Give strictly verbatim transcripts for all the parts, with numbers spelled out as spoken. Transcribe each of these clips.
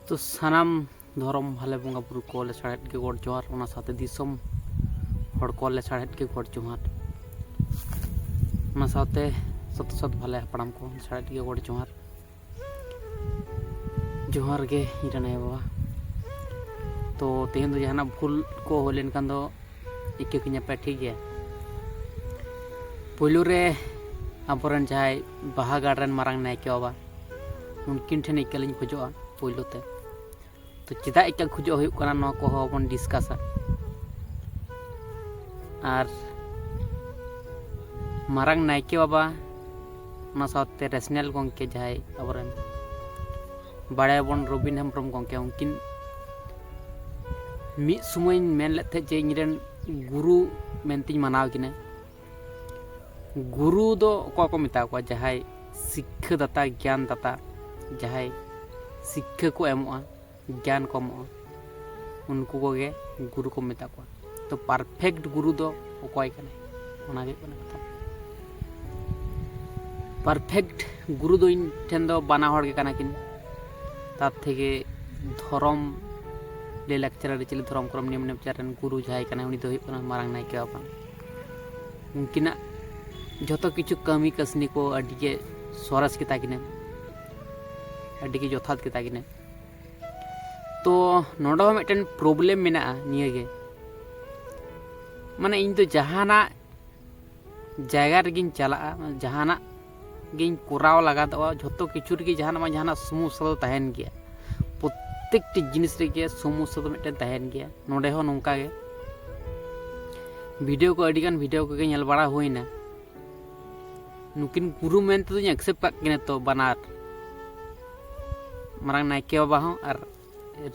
ᱛᱚ ᱥᱟᱱᱟᱢ ᱫᱷᱚᱨᱚᱢ ᱵᱷᱟᱞᱮ ᱵᱚᱸᱜᱟ ᱵᱩᱨᱩ ᱠᱚ ᱞᱮᱥᱟᱲᱦᱮᱫ ᱜᱮ ᱜᱚᱰ ᱡᱚᱦᱟᱨ, ᱚᱱᱟ ᱥᱟᱶᱛᱮ ᱫᱤᱥᱚᱢ ᱦᱚᱲ ᱠᱚ ᱞᱮᱥᱟᱲᱦᱮᱫ ᱜᱮ ᱜᱚᱰ ᱡᱚᱦᱟᱨ, ᱚᱱᱟ ᱥᱟᱶᱛᱮ ᱥᱚᱛ ᱥᱚᱛ ᱵᱷᱟᱞᱮ ᱦᱟᱯᱲᱟᱢ ᱠᱚ ᱞᱮᱥᱟᱲᱦᱮᱫ ᱜᱮ ᱜᱚᱰ ᱡᱚᱦᱟᱨ᱾ ᱡᱚᱦᱟᱨ ᱜᱮ ᱤᱧ ᱨᱮᱱ ᱟᱭᱳ ᱵᱟᱵᱟ᱾ ᱛᱚ ᱛᱮᱦᱮᱧ ᱫᱚ ᱡᱟᱦᱟᱱᱟᱜ ᱵᱷᱩᱞ ᱠᱚ ᱦᱩᱭ ᱞᱮᱱᱠᱷᱟᱱ ᱫᱚ ᱤᱠᱟᱹ ᱠᱟᱹᱧᱟᱯᱮ, ᱴᱷᱤᱠ ᱜᱮᱭᱟ? ᱯᱳᱭᱞᱳ ᱨᱮ ᱟᱵᱚᱨᱮᱱ ᱡᱟᱦᱟᱸᱭ ᱵᱟᱦᱟ ᱜᱟᱲ ᱨᱮᱱ ᱢᱟᱨᱟᱝ ᱱᱟᱭᱠᱮ ᱵᱟᱵᱟ, ᱩᱱᱠᱤᱱ ᱴᱷᱮᱱ ᱤᱠᱟᱹ ᱞᱤᱧ ᱠᱷᱚᱡᱚᱜᱼᱟ ᱯᱳᱭᱞᱳ ᱛᱮ᱾ ᱛᱚ ᱪᱮᱫᱟᱜ ᱤᱠᱟᱹ ᱠᱷᱚᱡᱚᱜ ᱦᱩᱭᱩᱜ ᱠᱟᱱᱟ, ᱱᱚᱣᱟ ᱠᱚᱦᱚᱸ ᱵᱚᱱ ᱰᱤᱥᱠᱟᱥᱟ᱾ ᱟᱨ ᱢᱟᱨᱟᱝ ᱱᱟᱭᱠᱮ ᱵᱟᱵᱟ, ᱚᱱᱟ ᱥᱟᱶᱛᱮ ᱨᱮᱥᱱᱟᱞ ᱜᱚᱢᱠᱮ, ᱡᱟᱦᱟᱸᱭ ᱟᱵᱚᱨᱮᱱ ᱵᱟᱲᱟᱭᱟᱵᱚᱱ ᱨᱚᱵᱤᱱ ᱦᱮᱢᱵᱨᱚᱢ ᱜᱚᱢᱠᱮ, ᱩᱱᱠᱤᱱ ᱢᱤᱫ ᱥᱚᱢᱚᱭᱤᱧ ᱢᱮᱱ ᱞᱮᱫ ᱛᱟᱦᱮᱸᱫ ᱡᱮ ᱤᱧᱨᱮᱱ ᱜᱩᱨᱩ ᱢᱮᱱᱛᱮᱧ ᱢᱟᱱᱟᱣ ᱠᱤᱱᱟ᱾ ᱜᱩᱨᱩ ᱫᱚ ᱚᱠᱚᱭ ᱠᱚ ᱢᱮᱛᱟ ᱠᱚᱣᱟ? ᱡᱟᱦᱟᱸᱭ ᱥᱤᱠᱠᱷᱟᱹ ᱫᱟᱛᱟ, ᱜᱮᱭᱟᱱ ᱫᱟᱛᱟ, ᱡᱟᱦᱟᱸᱭ ᱥᱤᱠᱠᱷᱟᱹ ᱠᱚ ᱮᱢᱚᱜᱼᱟ, ᱜᱮᱭᱟᱱ ᱠᱚ ᱮᱢᱚᱜᱼᱟ, ᱩᱱᱠᱩ ᱠᱚᱜᱮ ᱜᱩᱨᱩ ᱠᱚ ᱢᱮᱛᱟ ᱠᱚᱣᱟ᱾ ᱛᱚ ᱯᱟᱨᱯᱷᱮᱠᱴ ᱜᱩᱨᱩ ᱫᱚ ᱚᱠᱚᱭ ᱠᱟᱱᱟᱭ? ᱚᱱᱟ ᱜᱮ ᱦᱩᱭᱩᱜ ᱠᱟᱱᱟ ᱠᱟᱛᱷᱟ᱾ ᱯᱟᱨᱯᱷᱮᱠᱴ ᱜᱩᱨᱩ ᱫᱚ ᱤᱧ ᱴᱷᱮᱱ ᱫᱚ ᱵᱟᱱᱟ ᱦᱚᱲ ᱜᱮ ᱠᱟᱱᱟ ᱠᱤᱱ᱾ ᱛᱟᱨ ᱛᱷᱮᱠᱮ ᱫᱷᱚᱨᱚᱢ, ᱞᱟᱹᱭ ᱞᱟᱠᱪᱟᱨ, ᱟᱹᱨᱤᱪᱟᱹᱞᱤ, ᱫᱷᱚᱨᱚᱢ, ᱠᱚᱨᱚᱢ, ᱱᱤᱭᱚᱢ ᱱᱮᱢᱪᱟᱨ ᱨᱮᱱ ᱜᱩᱨᱩ ᱡᱟᱦᱟᱸᱭ ᱠᱟᱱᱟᱭ, ᱩᱱᱤ ᱫᱚ ᱦᱩᱭᱩᱜ ᱠᱟᱱᱟ ᱢᱟᱨᱟᱝ ᱱᱟᱭᱠᱮ ᱵᱟᱵᱟ᱾ ᱩᱱᱠᱤᱱᱟᱜ ᱡᱷᱚᱛᱚ ᱠᱤᱪᱷᱩ ᱠᱟᱹᱢᱤ ᱠᱟᱹᱥᱱᱤ ᱠᱚ ᱟᱹᱰᱤ ᱜᱮ ᱥᱚᱨᱮᱥ ᱜᱮᱛᱟ ᱠᱤᱱᱟ, ᱟᱹᱰᱤ ᱜᱮ ᱡᱚᱛᱷᱟᱛ ᱜᱮᱛᱟ ᱠᱤᱱᱟ᱾ ᱛᱚ ᱱᱚᱰᱮ ᱦᱚᱸ ᱢᱤᱫᱴᱮᱱ ᱯᱨᱚᱵᱞᱮᱢ ᱢᱮᱱᱟᱜᱼᱟ ᱱᱤᱭᱟᱹ ᱜᱮ, ᱢᱟᱱᱮ ᱤᱧ ᱫᱚ ᱡᱟᱦᱟᱱᱟᱜ ᱡᱟᱭᱜᱟ ᱨᱮᱜᱮᱧ ᱪᱟᱞᱟᱜᱼᱟ, ᱡᱟᱦᱟᱱᱟᱜ ᱜᱤᱧ ᱠᱚᱨᱟᱣ ᱞᱟᱜᱟᱫᱚᱜᱼᱟ, ᱡᱷᱚᱛᱚ ᱠᱤᱪᱷᱩ ᱨᱮᱜᱮ ᱡᱟᱦᱟᱱᱟᱜ ᱵᱟᱝ ᱡᱟᱦᱟᱱᱟᱜ ᱥᱚᱢᱚᱥᱥᱟ ᱫᱚ ᱛᱟᱦᱮᱱ ᱜᱮᱭᱟ᱾ ᱯᱨᱚᱛᱛᱮᱠᱴᱤ ᱡᱤᱱᱤᱥ ᱨᱮᱜᱮ ᱥᱚᱢᱚᱥᱥᱟ ᱫᱚ ᱢᱤᱫᱴᱮᱱ ᱛᱟᱦᱮᱱ ᱜᱮᱭᱟ᱾ ᱱᱚᱰᱮ ᱦᱚᱸ ᱱᱚᱝᱠᱟ ᱜᱮ᱾ ᱵᱷᱤᱰᱤᱭᱳ ᱠᱚ, ᱟᱹᱰᱤᱜᱟᱱ ᱵᱷᱤᱰᱤᱭᱳ ᱠᱚᱜᱮ ᱧᱮᱞ ᱵᱟᱲᱟ ᱦᱩᱭᱱᱟ᱾ ᱱᱩᱠᱤᱱ ᱜᱩᱨᱩ ᱢᱮᱱ ᱛᱮᱫᱚᱧ ᱮᱠᱥᱮᱯᱴ ᱠᱟᱜ ᱠᱤᱱᱟ ᱛᱚ, ᱵᱟᱱᱟᱨ ᱢᱟᱨᱟᱝ ᱱᱟᱭᱠᱮ ᱵᱟᱵᱟ ᱦᱚᱸ ᱟᱨ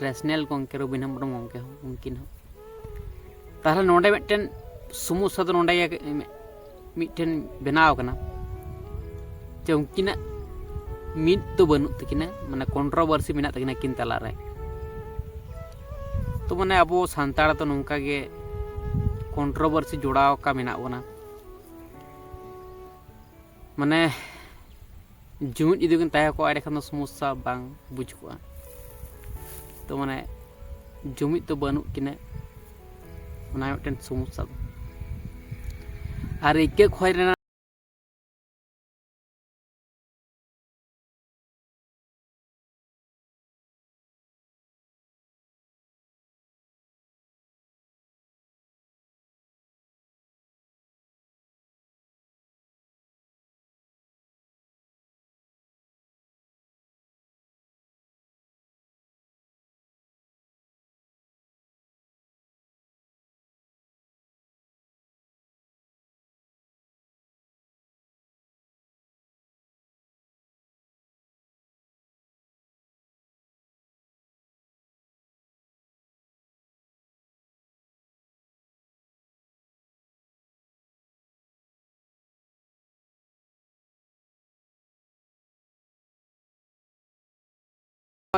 ᱨᱮᱥᱱᱟᱞ ᱜᱚᱢᱠᱮ, ᱨᱚᱵᱤᱱ ᱦᱮᱢᱵᱨᱚᱢ ᱜᱚᱢᱠᱮ ᱦᱚᱸ, ᱩᱱᱠᱤᱱ ᱦᱚᱸ᱾ ᱛᱟᱦᱞᱮ ᱱᱚᱰᱮ ᱢᱤᱫᱴᱮᱱ ᱥᱚᱢᱚᱥᱥᱟ ᱫᱚ ᱱᱚᱰᱮ ᱜᱮ ᱢᱤᱫᱴᱮᱱ ᱵᱮᱱᱟᱣ ᱠᱟᱱᱟ ᱡᱮ ᱩᱱᱠᱤᱱᱟᱜ ᱢᱤᱫ ᱫᱚ ᱵᱟᱹᱱᱩᱜ ᱛᱟᱹᱠᱤᱱᱟ, ᱢᱟᱱᱮ ᱠᱚᱱᱴᱨᱳᱵᱷᱟᱨᱥᱤ ᱢᱮᱱᱟᱜ ᱛᱟᱹᱠᱤᱱᱟ ᱟᱹᱠᱤᱱ ᱛᱟᱞᱟᱨᱮ᱾ ᱛᱚ ᱢᱟᱱᱮ ᱟᱵᱚ ᱥᱟᱱᱛᱟᱲ ᱫᱚ ᱱᱚᱝᱠᱟ ᱜᱮ ᱠᱚᱱᱴᱨᱳᱵᱷᱟᱨᱥᱤ ᱡᱚᱲᱟᱣ ᱟᱠᱟ ᱢᱮᱱᱟᱜ ᱵᱚᱱᱟ᱾ ᱢᱟᱱᱮ ᱡᱩᱢᱤᱫ ᱡᱩᱫᱤ ᱵᱚᱱ ᱛᱟᱦᱮᱸ ᱠᱚᱜᱼᱟ, ᱮᱸᱰᱮᱠᱷᱟᱱ ᱫᱚ ᱥᱚᱢᱚᱥᱥᱟ ᱵᱟᱝ ᱵᱩᱡᱽ ᱠᱚᱜᱼᱟ᱾ ᱛᱚ ᱢᱟᱱᱮ ᱡᱩᱢᱤᱫ ᱫᱚ ᱵᱟᱹᱱᱩᱜ ᱠᱤᱱᱟᱹ᱾ ᱚᱱᱟ ᱢᱤᱫᱴᱮᱱ ᱥᱚᱢᱚᱥᱥᱟ ᱫᱚ᱾ ᱟᱨ ᱤᱠᱟᱹ ᱠᱷᱚᱭ ᱨᱮᱱᱟᱜ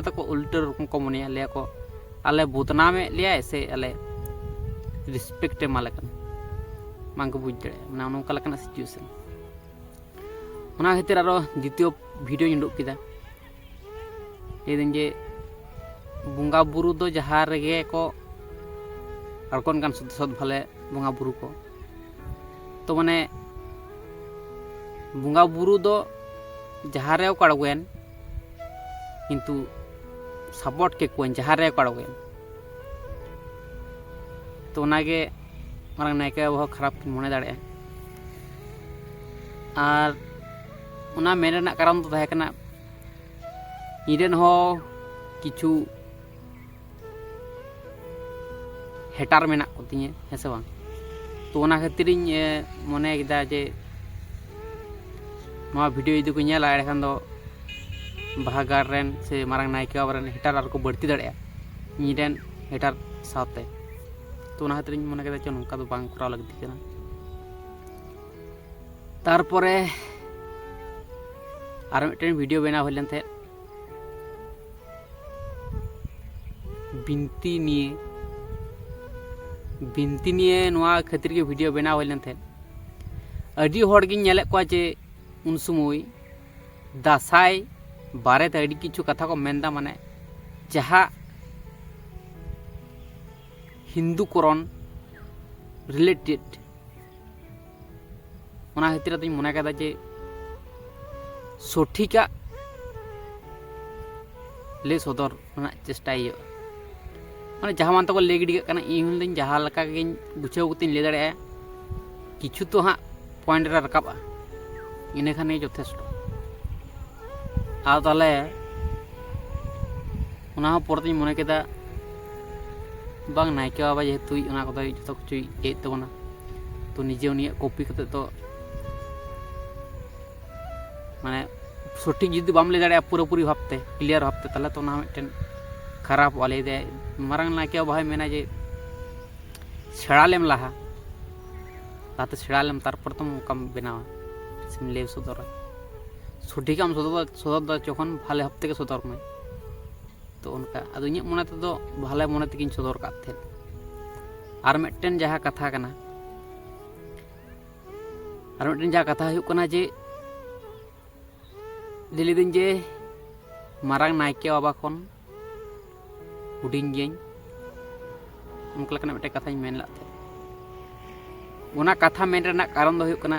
ᱛᱟᱠᱚ ᱩᱞᱴᱟᱹ ᱨᱚᱠᱚᱢ ᱠᱚ ᱢᱚᱱᱮᱭᱟ, ᱞᱟᱹᱭᱟ ᱠᱚ ᱟᱞᱮ ᱵᱚᱫᱱᱟᱢᱮᱫ ᱞᱮᱭᱟᱭ ᱥᱮ ᱟᱞᱮ ᱨᱮᱥᱯᱮᱠᱴ ᱮᱢᱟᱞᱮ ᱠᱟᱱᱟ, ᱵᱟᱝ ᱠᱚ ᱵᱩᱡᱽ ᱫᱟᱲᱮᱭᱟᱜᱼᱟ᱾ ᱢᱟᱱᱮ ᱚᱱᱮ ᱚᱱᱠᱟ ᱞᱮᱠᱟᱱᱟᱜ ᱥᱤᱪᱩᱭᱮᱥᱚᱱ᱾ ᱚᱱᱟ ᱠᱷᱟᱹᱛᱤᱨ ᱟᱨᱚ ᱫᱤᱛᱤᱭᱚ ᱵᱷᱤᱰᱤᱭᱳᱧ ᱩᱰᱩᱠ ᱠᱮᱫᱟ᱾ ᱞᱟᱹᱭᱫᱟᱹᱧ ᱡᱮ ᱵᱚᱸᱜᱟ ᱵᱩᱨᱩ ᱫᱚ ᱡᱟᱦᱟᱸ ᱨᱮᱜᱮ ᱠᱚ ᱟᱬᱜᱚᱱ ᱠᱟᱱ ᱥᱚᱛ ᱥᱚᱛ ᱵᱷᱟᱞᱮ ᱵᱚᱸᱜᱟ ᱵᱩᱨᱩ ᱠᱚ, ᱛᱚ ᱢᱟᱱᱮ ᱵᱚᱸᱜᱟ ᱵᱩᱨᱩ ᱫᱚ ᱡᱟᱦᱟᱸ ᱨᱮᱜᱮ ᱠᱚ ᱟᱬᱜᱚᱭᱮᱱ, ᱠᱤᱱᱛᱩ ᱥᱟᱯᱳᱨᱴ ᱠᱮᱠᱚᱣᱟᱹᱧ ᱡᱟᱦᱟᱸ ᱨᱮᱜᱮ ᱠᱚ ᱟᱬᱜᱚᱭᱮᱱ᱾ ᱛᱚ ᱚᱱᱟᱜᱮ ᱢᱟᱨᱟᱝ ᱱᱟᱭᱠᱮ ᱵᱟᱵᱟ ᱦᱚᱸ ᱠᱷᱟᱨᱟᱯ ᱠᱤᱱ ᱢᱚᱱᱮ ᱫᱟᱲᱮᱭᱟᱜᱼᱟ᱾ ᱟᱨ ᱚᱱᱟ ᱢᱮᱱ ᱨᱮᱱᱟᱜ ᱠᱟᱨᱚᱱ ᱫᱚ ᱛᱟᱦᱮᱸ ᱠᱟᱱᱟ, ᱤᱧ ᱨᱮᱱ ᱦᱚᱸ ᱠᱤᱪᱷᱩ ᱦᱮᱴᱟᱨ ᱢᱮᱱᱟᱜ ᱠᱚᱛᱤᱧᱟᱹ, ᱦᱮᱸ ᱥᱮ ᱵᱟᱝ? ᱛᱚ ᱚᱱᱟ ᱠᱷᱟᱹᱛᱤᱨᱤᱧ ᱮ, ᱢᱚᱱᱮ ᱠᱮᱫᱟ ᱡᱮ ᱱᱚᱣᱟ ᱵᱷᱤᱰᱤᱭᱳ ᱡᱩᱫᱤ ᱠᱚ ᱧᱮᱞᱟ, ᱮᱸᱰᱮᱠᱷᱟᱱ ᱫᱚ ᱵᱟᱦᱟ ᱜᱟᱲ ᱨᱮᱱ ᱥᱮ ᱢᱟᱨᱟᱝ ᱱᱟᱭᱠᱮ ᱵᱟᱵᱟ ᱨᱮᱱ ᱦᱮᱴᱟᱨ ᱟᱨ ᱠᱚ ᱵᱟᱹᱲᱛᱤ ᱫᱟᱲᱮᱭᱟᱜᱼᱟ ᱤᱧ ᱨᱮᱱ ᱦᱮᱴᱟᱨ ᱥᱟᱶᱛᱮ᱾ ᱛᱚ ᱚᱱᱟ ᱠᱷᱟᱹᱛᱤᱨᱤᱧ ᱢᱚᱱᱮ ᱠᱮᱫᱟ ᱪᱚ ᱱᱚᱝᱠᱟ ᱫᱚ ᱵᱟᱝ ᱠᱚᱨᱟᱣ ᱞᱟᱹᱠᱛᱤ ᱠᱟᱱᱟ᱾ ᱛᱟᱨᱯᱚᱨᱮ ᱟᱨ ᱢᱤᱫᱴᱮᱱ ᱵᱷᱤᱰᱤᱭᱳ ᱵᱮᱱᱟᱣ ᱦᱩᱭ ᱞᱮᱱ ᱛᱟᱦᱮᱸᱫ ᱵᱤᱱᱛᱤ ᱱᱤᱭᱮ᱾ ᱵᱤᱱᱛᱤ ᱱᱤᱭᱮ ᱱᱚᱣᱟ ᱠᱷᱟᱹᱛᱤᱨ ᱜᱮ ᱵᱷᱤᱰᱤᱭᱳ ᱵᱮᱱᱟᱣ ᱦᱩᱭ ᱞᱮᱱ ᱛᱟᱦᱮᱸᱫ᱾ ᱟᱹᱰᱤ ᱦᱚᱲ ᱜᱤᱧ ᱧᱮᱞᱮᱫ ᱠᱚᱣᱟ ᱡᱮ ᱩᱱ ᱥᱚᱢᱚᱭ ᱫᱟᱸᱥᱟᱭ ᱵᱟᱨᱮᱛᱮ ᱟᱹᱰᱤ ᱠᱤᱪᱷᱩ ᱠᱟᱛᱷᱟ ᱠᱚ ᱢᱮᱱᱫᱟ, ᱢᱟᱱᱮ ᱡᱟᱦᱟᱸ ᱦᱤᱱᱫᱩᱠᱚᱨᱚᱱ ᱨᱤᱞᱮᱴᱮᱰ᱾ ᱚᱱᱟ ᱠᱷᱟᱹᱛᱤᱨ ᱟᱫᱚᱧ ᱢᱚᱱᱮ ᱠᱮᱫᱟ ᱡᱮ ᱥᱚᱴᱷᱤᱠᱟᱜ ᱞᱟᱹᱭ ᱥᱚᱫᱚᱨ ᱨᱮᱱᱟᱜ ᱪᱮᱥᱴᱟᱭ ᱦᱩᱭᱩᱜᱼᱟ᱾ ᱢᱟᱱᱮ ᱡᱟᱦᱟᱸ ᱢᱟᱱ ᱛᱟᱠᱚ ᱞᱟᱹᱭ ᱜᱤᱰᱤ ᱠᱟᱜ ᱠᱟᱱᱟ, ᱤᱧ ᱦᱚᱸ ᱡᱟᱦᱟᱸ ᱞᱮᱠᱟ ᱜᱤᱧ ᱵᱩᱡᱷᱟᱹᱣ ᱠᱟᱛᱮᱧ ᱞᱟᱹᱭ ᱫᱟᱲᱮᱭᱟᱜᱼᱟ, ᱠᱤᱪᱷᱩ ᱛᱚ ᱦᱟᱸᱜ ᱯᱚᱭᱮᱱᱴ ᱨᱮ ᱨᱟᱠᱟᱵᱼᱟ, ᱤᱱᱟᱹ ᱠᱷᱟᱱ ᱜᱮ ᱡᱚᱛᱷᱮᱥᱴᱚ᱾ ᱟᱨ ᱛᱟᱦᱚᱞᱮ ᱚᱱᱟ ᱦᱚᱸ ᱯᱚᱨᱮᱛᱤᱧ ᱢᱚᱱᱮ ᱠᱮᱫᱟ, ᱵᱟᱝ, ᱱᱟᱭᱠᱮ ᱵᱟᱵᱟ ᱡᱮᱦᱮᱛᱩ ᱚᱱᱟ ᱠᱚᱫᱚᱭ ᱡᱚᱛᱚ ᱠᱤᱪᱷᱩᱭ ᱪᱮᱫ ᱛᱟᱵᱚᱱᱟ, ᱛᱚ ᱱᱤᱡᱮ ᱩᱱᱤᱭᱟᱜ ᱠᱚᱯᱤ ᱠᱟᱛᱮ ᱫᱚ ᱢᱟᱱᱮ ᱥᱚᱴᱷᱤᱠ ᱡᱩᱫᱤ ᱵᱟᱢ ᱞᱟᱹᱭ ᱫᱟᱲᱮᱭᱟᱜᱼᱟ ᱯᱩᱨᱟᱹᱯᱩᱨᱤ ᱵᱷᱟᱵᱽᱛᱮ, ᱠᱞᱤᱭᱟᱨ ᱵᱷᱟᱵᱽᱛᱮ, ᱛᱟᱦᱚᱞᱮ ᱛᱚ ᱚᱱᱟ ᱦᱚᱸ ᱢᱤᱫᱴᱮᱱ ᱠᱷᱟᱨᱟᱯᱚᱜᱼᱟ᱾ ᱞᱟᱹᱭ ᱫᱟᱭ, ᱢᱟᱨᱟᱝ ᱱᱟᱭᱠᱮ ᱵᱟᱵᱟ ᱦᱚᱸᱭ ᱢᱮᱱᱟ ᱡᱮ ᱥᱮᱬᱟ ᱞᱮᱢ ᱞᱟᱦᱟ, ᱞᱟᱦᱟᱛᱮ ᱥᱮᱬᱟ ᱞᱮᱢ, ᱛᱟᱨᱯᱚᱨ ᱛᱚᱢ ᱚᱱᱠᱟᱢ ᱵᱮᱱᱟᱣᱟ, ᱥᱮᱢ ᱞᱟᱹᱭ ᱥᱚᱫᱚᱨᱟ᱾ ᱥᱚᱴᱷᱤᱠᱟᱜ ᱮᱢ ᱥᱚᱫᱚᱨ, ᱥᱚᱫᱚᱨ ᱫᱟ ᱡᱚᱠᱷᱚᱱ, ᱵᱷᱟᱞᱮ ᱵᱷᱟᱵᱽ ᱛᱮᱜᱮ ᱥᱚᱫᱚᱨ ᱢᱮ᱾ ᱛᱚ ᱚᱱᱠᱟ, ᱟᱫᱚ ᱤᱧᱟᱹᱜ ᱢᱚᱱᱮ ᱛᱮᱫᱚ ᱵᱷᱟᱞᱮ ᱢᱚᱱᱮ ᱛᱮᱜᱮᱧ ᱥᱚᱫᱚᱨ ᱠᱟᱜ ᱛᱟᱦᱮᱸᱫ᱾ ᱟᱨ ᱢᱤᱫᱴᱮᱱ ᱡᱟᱦᱟᱸ ᱠᱟᱛᱷᱟ ᱠᱟᱱᱟ, ᱟᱨ ᱢᱤᱫᱴᱮᱱ ᱡᱟᱦᱟᱸ ᱠᱟᱛᱷᱟ ᱦᱩᱭᱩᱜ ᱠᱟᱱᱟ ᱡᱮ, ᱞᱟᱹᱭ ᱞᱤᱫᱟᱹᱧ ᱡᱮ ᱢᱟᱨᱟᱝ ᱱᱟᱭᱠᱮ ᱵᱟᱵᱟ ᱠᱷᱚᱱ ᱦᱩᱰᱤᱧ ᱜᱤᱭᱟᱹᱧ, ᱚᱱᱠᱟ ᱞᱮᱠᱟᱱᱟᱜ ᱢᱤᱫᱴᱮᱱ ᱠᱟᱛᱷᱟᱧ ᱢᱮᱱ ᱞᱮᱫ ᱛᱟᱦᱮᱸᱫ᱾ ᱚᱱᱟ ᱠᱟᱛᱷᱟ ᱢᱮᱱ ᱨᱮᱱᱟᱜ ᱠᱟᱨᱚᱱ ᱫᱚ ᱦᱩᱭᱩᱜ ᱠᱟᱱᱟ,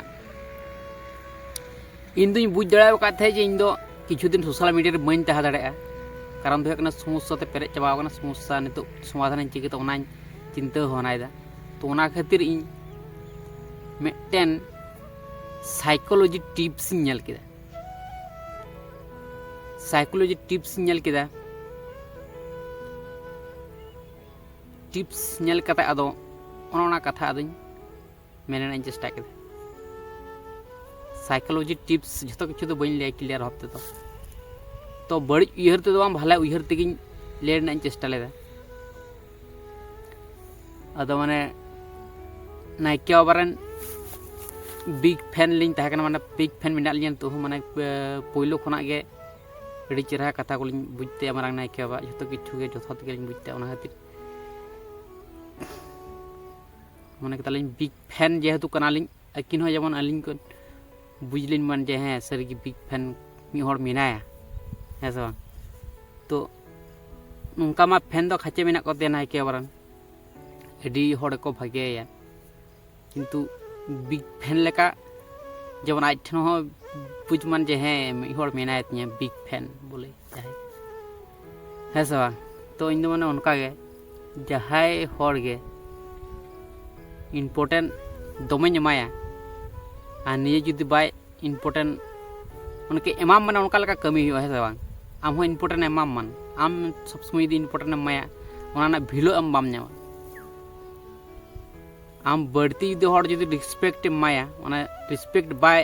ᱤᱧ ᱫᱩᱧ ᱵᱩᱡᱽ ᱫᱟᱲᱮ ᱟᱠᱟᱫ ᱛᱟᱦᱮᱸᱫ ᱡᱮ ᱤᱧ ᱫᱚ ᱠᱤᱪᱷᱩ ᱫᱤᱱ ᱥᱳᱥᱟᱞ ᱢᱤᱰᱤᱭᱟ ᱨᱮ ᱵᱟᱹᱧ ᱛᱟᱦᱮᱸ ᱫᱟᱲᱮᱭᱟᱜᱼᱟ᱾ ᱠᱟᱨᱚᱱ ᱫᱚ ᱦᱩᱭᱩᱜ ᱠᱟᱱᱟ, ᱥᱚᱢᱚᱥᱥᱟ ᱛᱮ ᱯᱮᱨᱮᱡ ᱪᱟᱵᱟᱣ ᱟᱠᱟᱱᱟ, ᱥᱚᱢᱚᱥᱥᱟ ᱱᱤᱛᱚᱜ ᱥᱚᱢᱟᱫᱷᱟᱱ ᱤᱧ ᱪᱤᱠᱟᱹᱛᱮ, ᱚᱱᱟᱧ ᱪᱤᱱᱛᱟᱹ ᱵᱷᱟᱵᱽᱱᱟᱭᱮᱫᱟ᱾ ᱛᱚ ᱚᱱᱟ ᱠᱷᱟᱹᱛᱤᱨ ᱤᱧ ᱢᱤᱫᱴᱮᱱ ᱥᱟᱭᱠᱳᱞᱚᱡᱤ ᱴᱤᱯᱥ ᱤᱧ ᱧᱮᱞ ᱠᱮᱫᱟ᱾ ᱥᱟᱭᱠᱳᱞᱚᱡᱤ ᱴᱤᱯᱥ ᱤᱧ ᱧᱮᱞ ᱠᱮᱫᱟ᱾ ᱴᱤᱯᱥ ᱧᱮᱞ ᱠᱟᱛᱮ ᱟᱫᱚ ᱚᱱᱟ, ᱚᱱᱟ ᱠᱟᱛᱷᱟ ᱟᱫᱚᱧ ᱢᱮᱱ ᱨᱮᱱᱟᱜ ᱤᱧ ᱪᱮᱥᱴᱟ ᱠᱮᱫᱟ᱾ ᱥᱟᱭᱠᱳᱞᱚᱡᱤ ᱴᱤᱯᱥ ᱡᱷᱚᱛᱚ ᱠᱤᱪᱷᱩ ᱫᱚ ᱵᱟᱹᱧ ᱞᱟᱹᱭᱟ ᱠᱞᱤᱭᱟᱨ ᱵᱷᱟᱵᱽ ᱛᱮᱫᱚ, ᱛᱚ ᱵᱟᱹᱲᱤᱡ ᱩᱭᱦᱟᱹᱨ ᱛᱮᱫᱚ ᱵᱟᱝ, ᱵᱷᱟᱞᱮ ᱩᱭᱦᱟᱹᱨ ᱛᱮᱜᱮᱧ ᱞᱟᱹᱭ ᱨᱮᱱᱟᱜ ᱤᱧ ᱪᱮᱥᱴᱟ ᱞᱮᱫᱟ᱾ ᱟᱫᱚ ᱢᱟᱱᱮ ᱱᱟᱭᱠᱮ ᱵᱟᱵᱟ ᱨᱮᱱ ᱵᱤᱜᱽ ᱯᱷᱮᱱ ᱞᱤᱧ ᱛᱟᱦᱮᱸ ᱠᱟᱱᱟ, ᱢᱟᱱᱮ ᱵᱤᱜᱽ ᱯᱷᱮᱱ ᱢᱮᱱᱟᱜ ᱞᱤᱧᱟ ᱱᱤᱛᱚᱜ ᱦᱚᱸ, ᱢᱟᱱᱮ ᱯᱳᱭᱞᱳ ᱠᱷᱚᱱᱟᱜ ᱜᱮ ᱟᱹᱰᱤ ᱪᱮᱦᱨᱟ ᱠᱟᱛᱷᱟ ᱠᱚᱞᱤᱧ ᱵᱩᱡᱽ ᱛᱟᱭᱟ, ᱢᱟᱨᱟᱝ ᱱᱟᱭᱠᱮ ᱵᱟᱵᱟ ᱡᱷᱚᱛᱚ ᱠᱤᱪᱷᱩ ᱜᱮ ᱡᱚᱛᱷᱟᱛ ᱜᱮᱞᱤᱧ ᱵᱩᱡᱽ ᱛᱟᱭᱟ᱾ ᱚᱱᱟ ᱠᱷᱟᱹᱛᱤᱨ ᱢᱚᱱᱮ ᱠᱮᱫᱟᱞᱤᱧ ᱵᱤᱜᱽ ᱯᱷᱮᱱ ᱡᱮᱦᱮᱛᱩ ᱠᱟᱱᱟᱞᱤᱧ, ᱟᱹᱠᱤᱱ ᱦᱚᱸ ᱡᱮᱢᱚᱱ ᱟᱹᱞᱤᱧ ᱠᱚ ᱵᱩᱡᱽ ᱞᱤᱧ ᱢᱟᱱ ᱡᱮ ᱦᱮᱸ ᱥᱟᱹᱨᱤᱜᱮ ᱵᱤᱜᱽ ᱯᱷᱮᱱ ᱢᱤᱫ ᱦᱚᱲ ᱢᱮᱱᱟᱭᱟ, ᱦᱮᱸ ᱥᱮ ᱵᱟᱝ? ᱛᱚ ᱱᱚᱝᱠᱟ ᱢᱟ ᱯᱷᱮᱱ ᱫᱚ ᱠᱷᱟᱪᱮ ᱢᱮᱱᱟᱜ ᱠᱚᱛᱮ ᱱᱟᱭᱠᱮ ᱵᱟᱵᱟ ᱨᱮᱱ, ᱟᱹᱰᱤ ᱦᱚᱲ ᱠᱚ ᱵᱷᱟᱜᱮᱭᱟ, ᱠᱤᱱᱛᱩ ᱵᱤᱜᱽ ᱯᱷᱮᱱ ᱞᱮᱠᱟ ᱡᱮᱢᱚᱱ ᱟᱡ ᱴᱷᱮᱱ ᱦᱚᱸ ᱵᱩᱡᱽ ᱢᱟᱱ ᱡᱮ ᱦᱮᱸ, ᱢᱤᱫ ᱦᱚᱲ ᱢᱮᱱᱟᱭ ᱛᱤᱧᱟᱹ ᱵᱤᱜᱽ ᱯᱷᱮᱱ ᱵᱚᱞᱮ ᱡᱟᱦᱟᱸᱭ, ᱦᱮᱸ ᱥᱮ ᱵᱟᱝ? ᱛᱚ ᱤᱧ ᱫᱚ ᱢᱟᱱᱮ ᱚᱱᱠᱟ ᱜᱮ, ᱡᱟᱦᱟᱸᱭ ᱦᱚᱲ ᱜᱮ ᱤᱢᱯᱚᱨᱴᱮᱱᱴ ᱫᱚᱢᱮᱧ ᱮᱢᱟᱭᱟ, ᱟᱨ ᱱᱤᱡᱮ ᱡᱩᱫᱤ ᱵᱟᱭ ᱤᱢᱯᱚᱨᱴᱮᱱᱴ ᱚᱱᱠᱟ ᱮᱢᱟᱢ, ᱢᱟᱱᱮ ᱚᱱᱠᱟ ᱞᱮᱠᱟ ᱠᱟᱹᱢᱤ ᱦᱩᱭᱩᱜᱼᱟ, ᱦᱮᱸ ᱥᱮ ᱵᱟᱝ? ᱟᱢ ᱦᱚᱸ ᱤᱢᱯᱚᱨᱴᱮᱱᱴ ᱮᱢᱟᱢ ᱢᱟᱱ, ᱟᱢ ᱥᱚᱵ ᱥᱚᱢᱚᱭ ᱡᱩᱫᱤ ᱤᱢᱯᱚᱨᱴᱮᱱᱴ ᱮᱢ ᱮᱢᱟᱭᱟ, ᱚᱱᱟ ᱨᱮᱱᱟᱜ ᱵᱷᱮᱞᱩ ᱟᱢ ᱵᱟᱢ ᱧᱟᱢᱟ᱾ ᱟᱢ ᱵᱟᱹᱲᱛᱤ ᱡᱩᱫᱤ ᱦᱚᱲ ᱡᱩᱫᱤ ᱨᱮᱥᱯᱮᱠᱴ ᱮᱢ ᱮᱢᱟᱭᱟ, ᱚᱱᱟ ᱨᱮᱥᱯᱮᱠᱴ ᱵᱟᱭ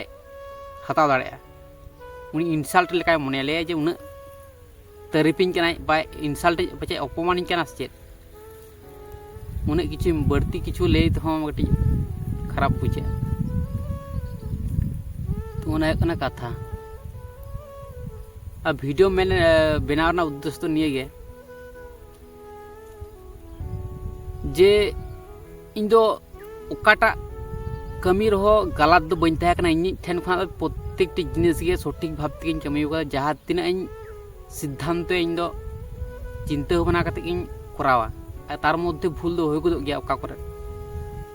ᱦᱟᱛᱟᱣ ᱫᱟᱲᱮᱭᱟᱜᱼᱟ᱾ ᱩᱱᱤ ᱤᱱᱥᱟᱞᱴ ᱞᱮᱠᱟᱭ ᱢᱚᱱᱮᱭᱟ, ᱞᱟᱹᱭᱟ ᱡᱮ ᱩᱱᱟᱹᱜ ᱛᱟᱹᱨᱤᱯᱤᱧ ᱠᱟᱱᱟᱭ, ᱵᱟᱭ ᱤᱱᱥᱟᱞᱴ, ᱯᱟᱪᱮᱫ ᱚᱯᱚᱢᱟᱱᱤᱧ ᱠᱟᱱᱟ ᱥᱮ ᱪᱮᱫ? ᱩᱱᱟᱹᱜ ᱠᱤᱪᱷᱩ ᱵᱟᱹᱲᱛᱤ ᱠᱤᱪᱷᱩ ᱞᱟᱹᱭ ᱛᱮᱦᱚᱸ ᱠᱟᱹᱴᱤᱡ ᱠᱷᱟᱨᱟᱯ ᱵᱩᱡᱷᱟᱹᱜᱼᱟ᱾ ᱛᱚ ᱚᱱᱟ ᱦᱩᱭᱩᱜ ᱠᱟᱱᱟ ᱠᱟᱛᱷᱟ᱾ ᱟᱨ ᱵᱷᱤᱰᱤᱭᱳ ᱢᱮᱱ, ᱵᱮᱱᱟᱣ ᱨᱮᱱᱟᱜ ᱩᱫᱽᱫᱮᱥᱥᱚ ᱫᱚ ᱱᱤᱭᱟᱹ ᱜᱮ ᱡᱮ ᱤᱧ ᱫᱚ ᱚᱠᱟᱴᱟᱜ ᱠᱟᱹᱢᱤ ᱨᱮᱦᱚᱸ ᱜᱟᱞᱟᱛ ᱫᱚ ᱵᱟᱹᱧ ᱛᱟᱦᱮᱸ ᱠᱟᱱᱟ᱾ ᱤᱧᱤᱡ ᱴᱷᱮᱱ ᱠᱷᱚᱱᱟᱜ ᱫᱚ ᱯᱨᱚᱛᱛᱮᱠᱴᱤ ᱡᱤᱱᱤᱥ ᱜᱮ ᱥᱚᱴᱷᱤᱠ ᱵᱷᱟᱵᱽ ᱛᱮᱜᱮᱧ ᱠᱟᱹᱢᱤ ᱟᱠᱟᱫᱟ᱾ ᱡᱟᱦᱟᱸ ᱛᱤᱱᱟᱹᱜ ᱤᱧ ᱥᱤᱫᱽᱫᱷᱟᱱᱛᱚ, ᱤᱧ ᱫᱚ ᱪᱤᱱᱛᱟᱹ ᱵᱷᱟᱵᱽᱱᱟ ᱠᱟᱛᱮ ᱜᱤᱧ ᱠᱚᱨᱟᱣᱟ᱾ ᱟᱨ ᱛᱟᱨ ᱢᱚᱫᱽᱫᱷᱮ ᱵᱷᱩᱞ ᱫᱚ ᱦᱩᱭ ᱜᱚᱫᱚᱜ ᱜᱮᱭᱟ ᱚᱠᱟ ᱠᱚᱨᱮ,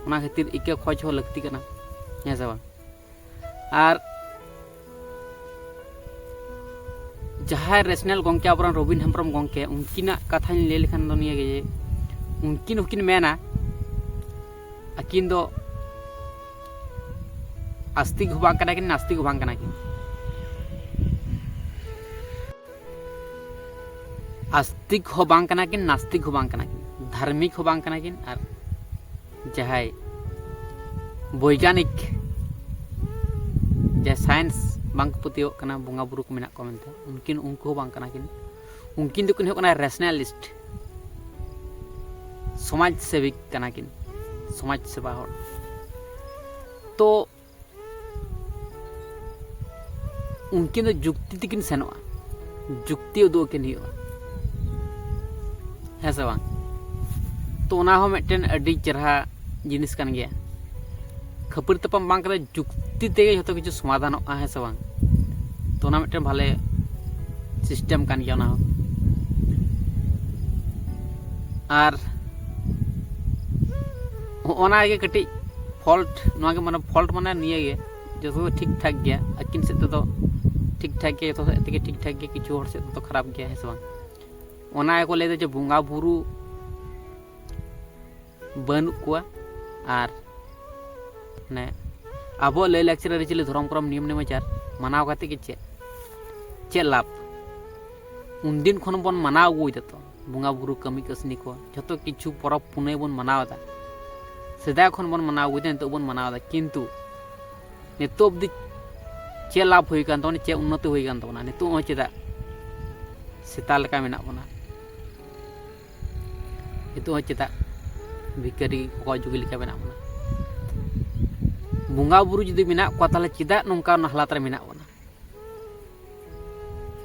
ᱚᱱᱟ ᱠᱷᱟᱹᱛᱤᱨ ᱤᱠᱟᱹ ᱠᱷᱚᱡᱽ ᱦᱚᱸ ᱞᱟᱹᱠᱛᱤ ᱠᱟᱱᱟ, ᱦᱮᱸ ᱥᱮ ᱵᱟᱝ? ᱟᱨ ᱡᱟᱦᱟᱸᱭ ᱨᱮᱥᱱᱟᱞ ᱜᱚᱢᱠᱮ, ᱟᱵᱚᱨᱮᱱ ᱨᱚᱵᱤᱱ ᱦᱮᱢᱵᱨᱚᱢ ᱜᱚᱢᱠᱮ, ᱩᱱᱠᱤᱱᱟᱜ ᱠᱟᱛᱷᱟᱧ ᱞᱟᱹᱭ ᱞᱮᱠᱷᱟᱱ ᱫᱚ ᱱᱤᱭᱟᱹ ᱜᱮ ᱡᱮ ᱩᱱᱠᱤᱱ ᱦᱚᱸᱠᱤᱱ ᱢᱮᱱᱟ, ᱟᱹᱠᱤᱱ ᱫᱚ ᱟᱥᱛᱤᱠ ᱦᱚᱸ ᱵᱟᱝ ᱠᱟᱱᱟ ᱠᱤᱱ, ᱱᱟᱥᱛᱤᱠ ᱦᱚᱸ ᱵᱟᱝ ᱠᱟᱱᱟ ᱠᱤᱱ᱾ ᱟᱥᱛᱤᱠ ᱦᱚᱸ ᱵᱟᱝ ᱠᱟᱱᱟ ᱠᱤᱱ, ᱱᱟᱥᱛᱤᱠ ᱦᱚᱸ ᱵᱟᱝ ᱠᱟᱱᱟ ᱠᱤᱱ, ᱫᱷᱟᱨᱢᱤᱠ ᱦᱚᱸ ᱵᱟᱝ ᱠᱟᱱᱟ ᱠᱤᱱ, ᱟᱨ ᱡᱟᱦᱟᱸᱭ ᱵᱳᱭᱜᱟᱱᱤᱠ, ᱡᱟᱦᱟᱸᱭ ᱥᱟᱭᱮᱱᱥ ᱵᱟᱝ ᱠᱚ ᱯᱟᱹᱛᱭᱟᱹᱣᱟᱜ ᱠᱟᱱᱟ, ᱵᱚᱸᱜᱟ ᱵᱩᱨᱩ ᱠᱚ ᱢᱮᱱᱟᱜ ᱠᱚᱣᱟ ᱢᱮᱱᱛᱮ, ᱩᱱᱠᱤᱱ, ᱩᱱᱠᱩ ᱦᱚᱸ ᱵᱟᱝ ᱠᱟᱱᱟ ᱠᱤᱱ᱾ ᱩᱱᱠᱤᱱ ᱫᱚᱠᱤᱱ ᱦᱩᱭᱩᱜ ᱠᱟᱱᱟ ᱨᱮᱥᱱᱟᱞᱤᱥᱴ, ᱥᱚᱢᱟᱡᱽ ᱥᱮᱵᱤᱠ ᱠᱟᱱᱟ ᱠᱤᱱ, ᱥᱚᱢᱟᱡᱽ ᱥᱮᱵᱟ ᱦᱚᱲ᱾ ᱛᱚ ᱩᱱᱠᱤᱱ ᱫᱚ ᱡᱩᱠᱛᱤ ᱛᱮᱠᱤᱱ ᱥᱮᱱᱚᱜᱼᱟ, ᱡᱩᱠᱛᱤ ᱩᱫᱩᱜ ᱟᱹᱠᱤᱱ ᱦᱩᱭᱩᱜᱼᱟ, ᱦᱮᱸ ᱥᱮ ᱵᱟᱝ? ᱛᱚ ᱚᱱᱟ ᱦᱚᱸ ᱢᱤᱫᱴᱮᱱ ᱟᱹᱰᱤ ᱪᱮᱨᱦᱟ ᱡᱤᱱᱤᱥ ᱠᱟᱱ ᱜᱮᱭᱟ᱾ ᱠᱷᱟᱹᱯᱟᱹᱨᱤ ᱛᱟᱯᱟᱢ ᱵᱟᱝ ᱠᱟᱛᱮ ᱡᱩᱠᱛᱤ ᱛᱮᱜᱮ ᱡᱷᱚᱛᱚ ᱠᱤᱪᱷᱩ ᱥᱚᱢᱟᱫᱷᱟᱱᱚᱜᱼᱟ, ᱦᱮᱸ ᱥᱮ ᱵᱟᱝ? ᱛᱚ ᱚᱱᱟ ᱢᱤᱫᱴᱮᱱ ᱵᱷᱟᱞᱮ ᱥᱤᱥᱴᱮᱢ ᱠᱟᱱ ᱜᱮᱭᱟ ᱚᱱᱟ ᱦᱚᱸ᱾ ᱟᱨ ᱦᱚᱸᱜᱼᱚ ᱱᱟ ᱜᱮ ᱠᱟᱹᱴᱤᱡ ᱯᱷᱚᱞᱴ᱾ ᱱᱚᱣᱟ ᱜᱮ ᱢᱟᱱᱮ ᱯᱷᱚᱞᱴ ᱢᱟᱱᱮ ᱱᱤᱭᱟᱹ ᱜᱮ, ᱡᱚᱛᱚ ᱫᱚ ᱴᱷᱤᱠ ᱴᱷᱟᱠ ᱜᱮᱭᱟ, ᱟᱹᱠᱤᱱ ᱥᱮᱫ ᱛᱮᱫᱚ ᱴᱷᱤᱠ ᱴᱷᱟᱠ ᱜᱮᱭᱟ, ᱡᱚᱛᱚ ᱥᱮᱫ ᱛᱮᱜᱮ ᱴᱷᱤᱠ ᱴᱷᱟᱠ ᱜᱮᱭᱟ, ᱠᱤᱪᱷᱩ ᱦᱚᱲ ᱥᱮᱫ ᱛᱮᱫᱚ ᱠᱷᱟᱨᱟᱯ ᱜᱮᱭᱟ, ᱦᱮᱸ ᱥᱮ ᱵᱟᱝ? ᱚᱱᱟ ᱜᱮᱠᱚ ᱞᱟᱹᱭᱫᱟ ᱡᱮ ᱵᱚᱸᱜᱟ ᱵᱩᱨᱩ ᱵᱟᱹᱱᱩᱜ ᱠᱚᱣᱟ᱾ ᱟᱨ ᱢᱟᱱᱮ ᱟᱵᱚᱣᱟᱜ ᱞᱟᱹᱭ ᱞᱟᱠᱪᱟᱨ, ᱟᱹᱨᱤᱪᱟᱹᱞᱤ, ᱫᱷᱚᱨᱚᱢ ᱠᱚᱨᱚᱢ, ᱱᱤᱭᱚᱢ ᱱᱮᱢᱟᱪᱟᱨ ᱢᱟᱱᱟᱣ ᱠᱟᱛᱮ ᱜᱮ ᱪᱮᱫ, ᱪᱮᱫ ᱞᱟᱵᱷ? ᱩᱱᱫᱤᱱ ᱠᱷᱚᱱ ᱵᱚᱱ ᱢᱟᱱᱟᱣ ᱟᱹᱜᱩᱭᱮᱫᱟ ᱛᱚ, ᱵᱚᱸᱜᱟ ᱵᱩᱨᱩ, ᱠᱟᱹᱢᱤ ᱠᱟᱹᱥᱱᱤ ᱠᱚ, ᱡᱷᱚᱛᱚ ᱠᱤᱪᱷᱩ ᱯᱚᱨᱚᱵᱽ ᱯᱩᱱᱟᱹᱭ ᱵᱚᱱ ᱢᱟᱱᱟᱣ ᱮᱫᱟ᱾ ᱥᱮᱫᱟᱭ ᱠᱷᱚᱱ ᱵᱚᱱ ᱢᱟᱱᱟᱣ ᱟᱹᱜᱩᱭᱮᱫᱟ, ᱱᱤᱛᱚᱜ ᱵᱚᱱ ᱢᱟᱱᱟᱣ ᱮᱫᱟ, ᱠᱤᱱᱛᱩ ᱱᱤᱛᱚᱜ ᱚᱵᱫᱤ ᱪᱮᱫ ᱞᱟᱵᱷ ᱦᱩᱭ ᱟᱠᱟᱱ ᱛᱟᱵᱚᱱᱟ, ᱪᱮᱫ ᱩᱱᱱᱚᱛᱤ ᱦᱩᱭ ᱟᱠᱟᱱ ᱛᱟᱵᱚᱱᱟ? ᱱᱤᱛᱚᱜ ᱦᱚᱸ ᱪᱮᱫᱟᱜ ᱥᱮᱛᱟ ᱞᱮᱠᱟ ᱢᱮᱱᱟᱜ ᱵᱚᱱᱟ? ᱱᱤᱛᱚᱜ ᱦᱚᱸ ᱪᱮᱫᱟᱜ ᱵᱷᱤᱠᱟᱨᱤ ᱠᱚᱠᱚᱭ ᱡᱩᱜᱤ ᱞᱮᱠᱟ ᱢᱮᱱᱟᱜ ᱵᱚᱱᱟ? ᱵᱚᱸᱜᱟ ᱵᱩᱨᱩ ᱡᱩᱫᱤ ᱢᱮᱱᱟᱜ ᱠᱚᱣᱟ, ᱛᱟᱦᱚᱞᱮ ᱪᱮᱫᱟᱜ ᱱᱚᱝᱠᱟ ᱚᱱᱟ ᱦᱟᱞᱟᱛ ᱨᱮ ᱢᱮᱱᱟᱜ ᱵᱚᱱᱟ?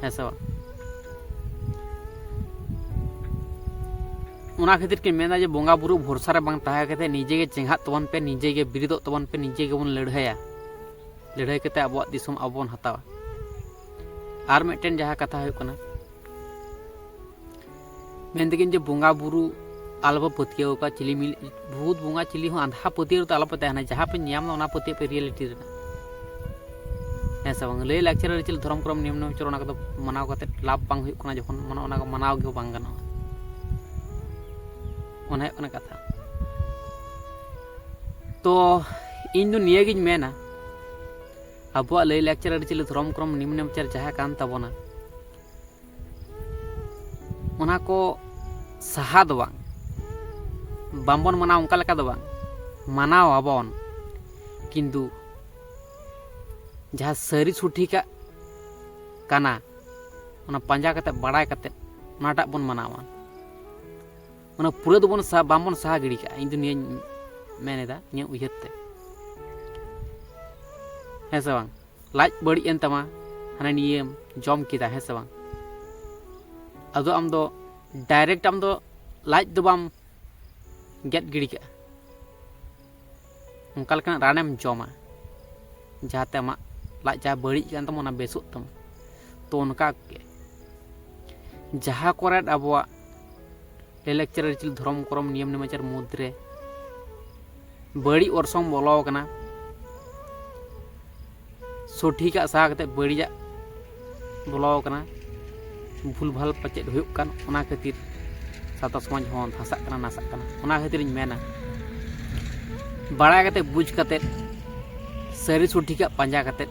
ᱦᱮᱸ ᱥᱮ ᱵᱟᱝ? ᱚᱱᱟ ᱠᱷᱟᱹᱛᱤᱨ ᱠᱤᱱ ᱢᱮᱱᱟ ᱡᱮ ᱵᱚᱸᱜᱟ ᱵᱩᱨᱩ ᱵᱷᱚᱨᱥᱟ ᱨᱮ ᱵᱟᱝ ᱛᱟᱦᱮᱸ ᱠᱟᱛᱮ ᱱᱤᱡᱮ ᱜᱮ ᱪᱮᱸᱜᱷᱟᱜ ᱛᱟᱵᱚᱱ ᱯᱮ, ᱱᱤᱡᱮ ᱜᱮ ᱵᱤᱨᱤᱫᱚᱜ ᱛᱟᱵᱚᱱ ᱯᱮ, ᱱᱤᱡᱮ ᱜᱮᱵᱚᱱ ᱞᱟᱹᱲᱦᱟᱹᱭᱟ᱾ ᱞᱟᱹᱲᱦᱟᱹᱭ ᱠᱟᱛᱮ ᱟᱵᱚᱣᱟᱜ ᱫᱤᱥᱚᱢ ᱟᱵᱚ ᱵᱚᱱ ᱦᱟᱛᱟᱣᱟ᱾ ᱟᱨ ᱢᱤᱫᱴᱮᱱ ᱡᱟᱦᱟᱸ ᱠᱟᱛᱷᱟ ᱦᱩᱭᱩᱜ ᱠᱟᱱᱟ, ᱢᱮᱱ ᱛᱟᱹᱠᱤᱱ ᱡᱮ ᱵᱚᱸᱜᱟ ᱵᱩᱨᱩ ᱟᱞᱚᱯᱮ ᱯᱟᱹᱛᱭᱟᱹᱣ ᱟᱠᱚᱣᱟ, ᱪᱤᱞᱤ ᱢᱤᱞ-, ᱵᱷᱩᱛ ᱵᱚᱸᱜᱟ ᱪᱤᱞᱤ ᱦᱚᱸ ᱟᱸᱫᱷᱟ ᱯᱟᱹᱛᱭᱟᱹᱣ ᱨᱮᱫᱚ ᱟᱞᱚᱯᱮ ᱛᱟᱦᱮᱱᱟ, ᱡᱟᱦᱟᱸ ᱯᱮ ᱧᱟᱢ ᱮᱫᱟ ᱚᱱᱟ ᱯᱟᱹᱛᱭᱟᱹᱣ ᱯᱮ ᱨᱤᱭᱮᱞᱤᱴᱤ ᱨᱮᱱᱟᱜ᱾ ᱦᱮᱸ ᱥᱮ ᱵᱟᱝ? ᱞᱟᱹᱭ ᱞᱟᱠᱪᱟᱨ, ᱟᱹᱨᱤᱪᱟᱹᱞᱤ, ᱫᱷᱚᱨᱚᱢ ᱠᱚᱨᱚᱢ, ᱱᱤᱭᱚᱢ ᱱᱮᱢᱟᱪᱟᱨ, ᱚᱱᱟ ᱠᱚᱫᱚ ᱢᱟᱱᱟᱣ ᱠᱟᱛᱮ ᱞᱟᱵᱷ ᱵᱟᱝ ᱦᱩᱭᱩᱜ ᱠᱟᱱᱟ, ᱡᱚᱠᱷᱚᱱ ᱢᱟᱱᱮ ᱚᱱᱟ ᱠᱚ ᱢᱟᱱᱟᱣ ᱜᱮ ᱵᱟᱝ ᱜᱟᱱᱚᱜᱼᱟ᱾ ᱚᱱᱟ ᱦᱩᱭᱩᱜ ᱠᱟᱱᱟ ᱠᱟᱛᱷᱟ᱾ ᱛᱚ ᱤᱧ ᱫᱚ ᱱᱤᱭᱟᱹᱜᱤᱧ ᱢᱮᱱᱟ, ᱟᱵᱚᱣᱟᱜ ᱞᱟᱹᱭ ᱞᱟᱠᱪᱟᱨ, ᱟᱹᱨᱤᱪᱟᱹᱞᱤ, ᱫᱷᱚᱨᱚᱢ ᱠᱚᱨᱚᱢ, ᱱᱤᱭᱚᱢ ᱱᱮᱢᱟᱪᱟᱨ ᱡᱟᱦᱟᱸ ᱠᱟᱱ ᱛᱟᱵᱚᱱᱟ, ᱚᱱᱟ ᱠᱚ ᱥᱟᱦᱟ ᱫᱚ ᱵᱟᱝ, ᱵᱟᱝᱵᱚᱱ ᱢᱟᱱᱟᱣ ᱚᱱᱠᱟ ᱞᱮᱠᱟ ᱫᱚ ᱵᱟᱝ, ᱢᱟᱱᱟᱣ ᱟᱵᱚᱱ, ᱠᱤᱱᱛᱩ ᱡᱟᱦᱟᱸ ᱥᱟᱹᱨᱤ ᱥᱚᱴᱷᱤᱠᱟᱜ ᱠᱟᱱᱟ, ᱚᱱᱟ ᱯᱟᱸᱡᱟ ᱠᱟᱛᱮ, ᱵᱟᱲᱟᱭ ᱠᱟᱛᱮ, ᱚᱱᱟᱴᱟᱜ ᱵᱚᱱ ᱢᱟᱱᱟᱣᱟ᱾ ᱚᱱᱟ ᱯᱩᱨᱟᱹ ᱫᱚᱵᱚᱱ ᱥᱟᱦᱟ, ᱵᱟᱝᱵᱚᱱ ᱥᱟᱦᱟ ᱜᱤᱰᱤ ᱠᱟᱜᱼᱟ, ᱤᱧ ᱫᱚ ᱱᱤᱭᱟᱹᱧ ᱢᱮᱱ ᱮᱫᱟ, ᱤᱧᱟᱹᱜ ᱩᱭᱦᱟᱹᱨ ᱛᱮ᱾ ᱦᱮᱸ ᱥᱮ ᱵᱟᱝ? ᱞᱟᱡ ᱵᱟᱹᱲᱤᱡ ᱮᱱ ᱛᱟᱢᱟ, ᱦᱟᱱᱟ ᱱᱤᱭᱟᱹᱢ ᱡᱚᱢ ᱠᱮᱫᱟ, ᱦᱮᱸ ᱥᱮ ᱵᱟᱝ? ᱟᱫᱚ ᱟᱢ ᱫᱚ ᱰᱟᱭᱨᱮᱠᱴ ᱟᱢ ᱫᱚ ᱞᱟᱡ ᱫᱚ ᱵᱟᱢ ᱜᱮᱫ ᱜᱤᱰᱤ ᱠᱟᱜᱼᱟ, ᱚᱱᱠᱟ ᱞᱮᱠᱟᱱᱟᱜ ᱨᱟᱱᱮᱢ ᱡᱚᱢᱟ, ᱡᱟᱦᱟᱸᱛᱮ ᱟᱢᱟᱜ ᱞᱟᱡ ᱡᱟᱦᱟᱸ ᱵᱟᱹᱲᱤᱡ ᱠᱟᱱ ᱛᱟᱢᱟ, ᱚᱱᱟ ᱵᱮᱥᱚᱜ ᱛᱟᱢᱟ᱾ ᱛᱚ ᱚᱱᱠᱟ ᱜᱮ ᱡᱟᱦᱟᱸ ᱠᱚᱨᱮᱫ ᱟᱵᱚᱣᱟᱜ ᱞᱟᱹᱭ ᱞᱟᱠᱪᱟᱨ, ᱟᱹᱨᱤᱪᱟᱹᱞᱤ, ᱫᱷᱚᱨᱚᱢ ᱠᱚᱨᱚᱢ, ᱱᱤᱭᱚᱢ ᱱᱮᱢᱟᱪᱟᱨ ᱢᱩᱫᱽᱨᱮ ᱵᱟᱹᱲᱤᱡ ᱚᱨᱥᱚᱝ ᱵᱚᱞᱚ ᱟᱠᱟᱱᱟ, ᱥᱚᱴᱷᱤᱠᱟᱜ ᱥᱟᱦᱟ ᱠᱟᱛᱮ ᱵᱟᱹᱲᱤᱡᱟᱜ ᱵᱚᱞᱚ ᱟᱠᱟᱱᱟ, ᱵᱷᱩᱞᱵᱷᱟᱞ ᱯᱟᱪᱮᱫ ᱦᱩᱭᱩᱜ ᱠᱟᱱ, ᱚᱱᱟ ᱠᱷᱟᱹᱛᱤᱨ ᱥᱟᱶᱛᱟ ᱥᱚᱢᱟᱡᱽ ᱦᱚᱸ ᱫᱷᱟᱥᱟᱜ ᱠᱟᱱᱟ, ᱱᱟᱥᱟᱜ ᱠᱟᱱᱟ᱾ ᱚᱱᱟ ᱠᱷᱟᱹᱛᱤᱨᱤᱧ ᱢᱮᱱᱟ, ᱵᱟᱲᱟᱭ ᱠᱟᱛᱮ, ᱵᱩᱡᱽ ᱠᱟᱛᱮ, ᱥᱟᱹᱨᱤ ᱥᱚᱴᱷᱤᱠᱟᱜ ᱯᱟᱸᱡᱟ ᱠᱟᱛᱮ